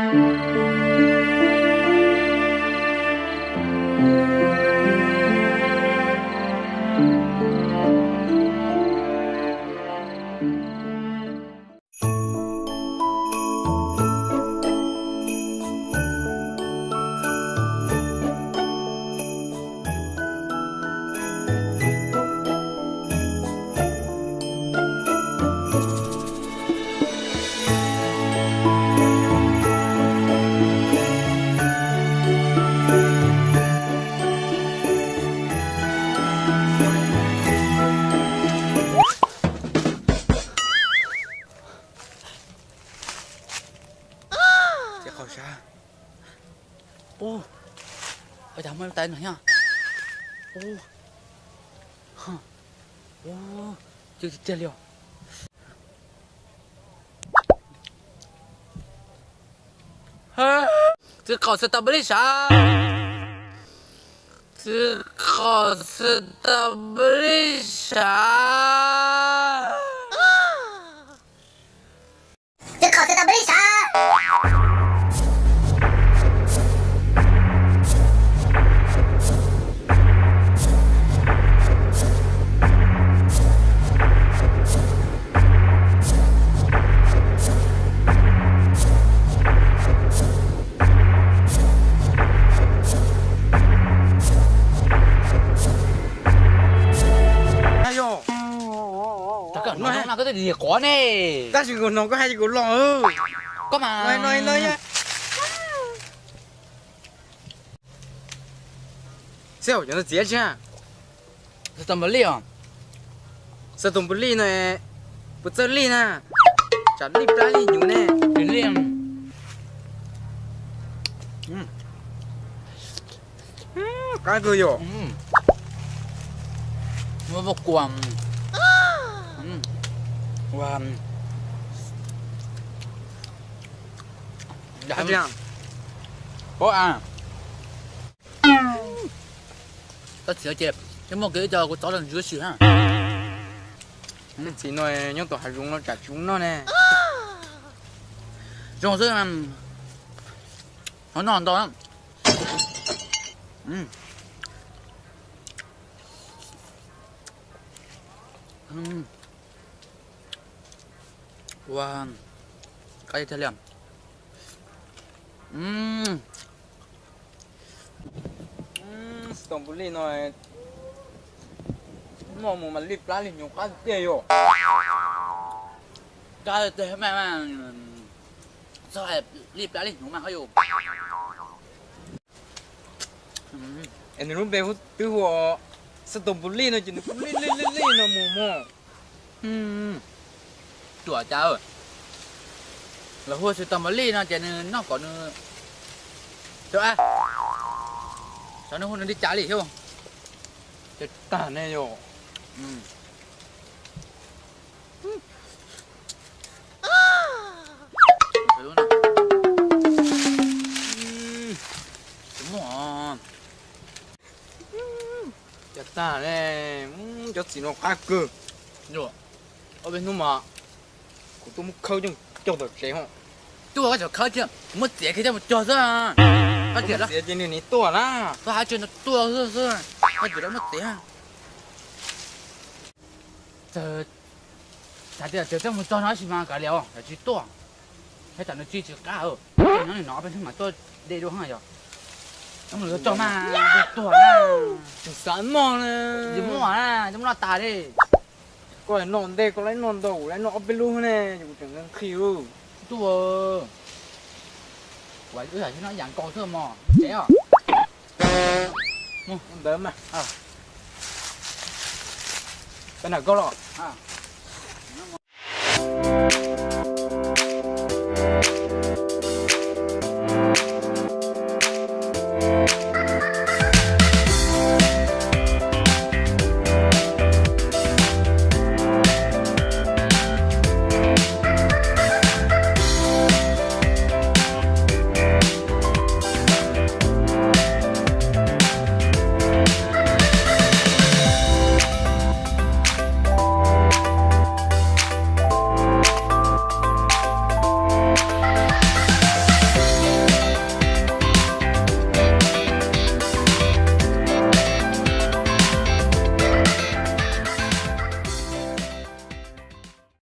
Ces qhov sab. Ua cas muaj lub tais no thiab? Ua, ua, cw tiag tiag li os. Txiv qhov strawberry sav. Txiv qhov strawberry sav. Txiv qhov strawberry sav. Yog, koj twb dim quav ne. Tab sis kuv hnov koj hais kuv los. Koj mas no no. Xib hawm, cov no txiav tsi? Xov tooj npum lij os. Xov tooj npum lij no, puas txawj lij na? Tsam lij plab lij hnyuv ne. Li, qab kawg yom. Muaj kua, ua, pob a. Koj txiv ces twb muaj kiag ib co kuv txov los ntsuav sim na. Txiv no nyob tom hav zoov no tsam tsis zoo noj ne. Zoo xwb, ho noj ntau. Ua, qab tiag li. Xov tooj npum lij no noj mus mas lij plab lij hnyuv qab tiag yom. Qab tiag mas, txhob hais lij plab lij hnyuv mas qab yus. Es nws lub npe twb hu ua xov tooj npum lij no ces nws kuj lij lij lij lij no mus mog. Ruam cas, lawv hu xov tooj npum lij no ces nws noj kom nws, xyov nws hu nws li cas li thiab. Ces tag ne yom. Tsis muaj. Cas tag ne, cov txiv no qab kawg. Ob peb hnub mas kuv tuaj muab khawb coj tom tsev ho. Tuaj koj tseem khawb thiab, kuv muab txiav kiag coj mus cog xwb. Koj txiav ces nws nim tuaj na. Koj hais tsis no tuaj xwb xwb, koj txiav muab txiav. Txawm tias tseem coj mus txog no tab sis mas kav liam os, tsis tuaj. Thiab tsam nws tsis tsis qab, nyob li no peb mam tuaj de dua yog. Coj mas tuag na. Tseem xav noj na. Tsis muaj na, coj mus noj tas li. Koj noj ntej koj lawv noj ntau, kuv lawv noj ob peb lub ne, kuv tseem nqhis lub. Tuaj, wb yam no yam nkaus xwb mog, tsev os. Ntawd mas, peb nram koj los.